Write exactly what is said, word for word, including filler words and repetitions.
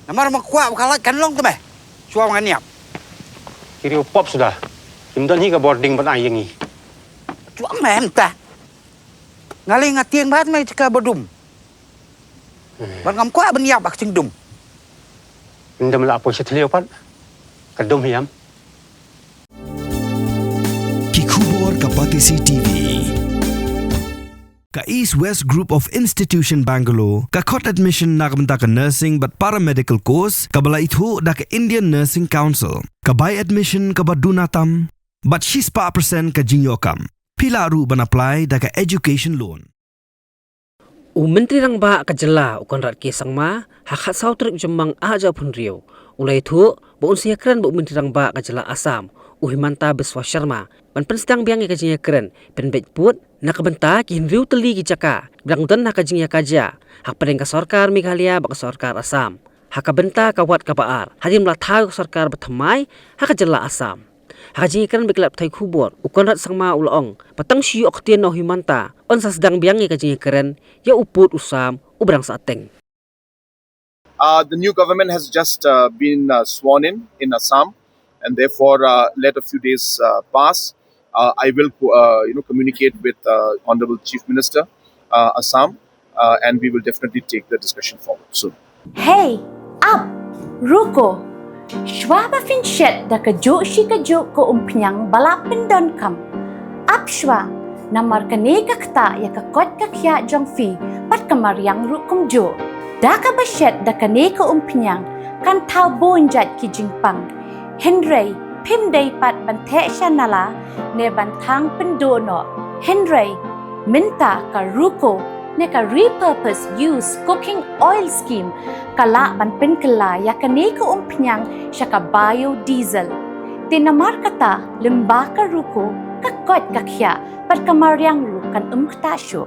Namar ma kwah ba ka lait kan long te me. Shuwa ngan ïap. Ki riew pop suda. Kim don hi ka bording ban ai ïa ngi. Chuang me mynta. Nga lei nga tieng bad me jaka ba dum. Bad ngam kwah ban ïap bad ka jingdum. Ynda me la poi sha thliew pat. Ka dum hiam. Ki khubor ka Batesi T V. Ka East West Group of Institution Bangalore ka khot admission na ka bynta ka nursing bad paramedical course kaba la ithuh da ka Indian Nursing Council. Ka bai admission kaba duna tam bad shispah percent ka jingïoh kam. Phi lah ruh ban apply da ka education loan. U Myntri Rangbah ka jylla u Conrad K Sangma ha khatsaw tarik u Jymmang arhajar arphew hynriew u la ïathuh ba un sa ïakren bad u Myntri Rangbah ka jylla Assam u Himanta Biswa Sharma ban pynsdang biang ïa ka jingïakren pynbeit pud na ka bynta ki hynriew tylli ki jaka ba dang don ha ka jingïakajia hapdeng ka sorkar Meghalaya bad ka sorkar Assam ha ka bynta ka wad kaba ar hadien ba la thaw ïa ka sorkar bathymmai ha ka jylla Assam. Ha ka jingïakren bad ki lad pathai khubor u Conrad Sangma u la ong ba tang shu ïoh ktien na u Himanta un sa sdang biang ïa ka jingïakren ïa u pud u sam uba dang sahteng. Uh, the new government has just uh, been uh, sworn in in Assam, and therefore, uh, let a few days uh, pass. Uh, I will, co- uh, you know, communicate with uh, Honorable Chief Minister uh, Assam, uh, and we will definitely take the discussion forward soon. Hei, ap, ruko. Shuwa ba phin shet da kajuh shi kajuh ka umphniang ba la pyndonkam, ap shuwa, namar kane ka ktah ïa ka koit ka khiah jong phi bad ka mariang ruh kumjuh. Da kaba shet da kane ka umphniang kan thaw bun jait ki jingpang. Hynrei phim dei pat ban theh sha nala ne ban thang pynduh noh. Hynrei mynta ka ruko ne ka repurpose use cooking oil scheme ka lah ban pynkylla ïa kane ka umphniang sha ka biodiesel. Te namar kata lyngba ka ruko ka koit ka khiah bad ka mariang ruh kan ym ktah shuh.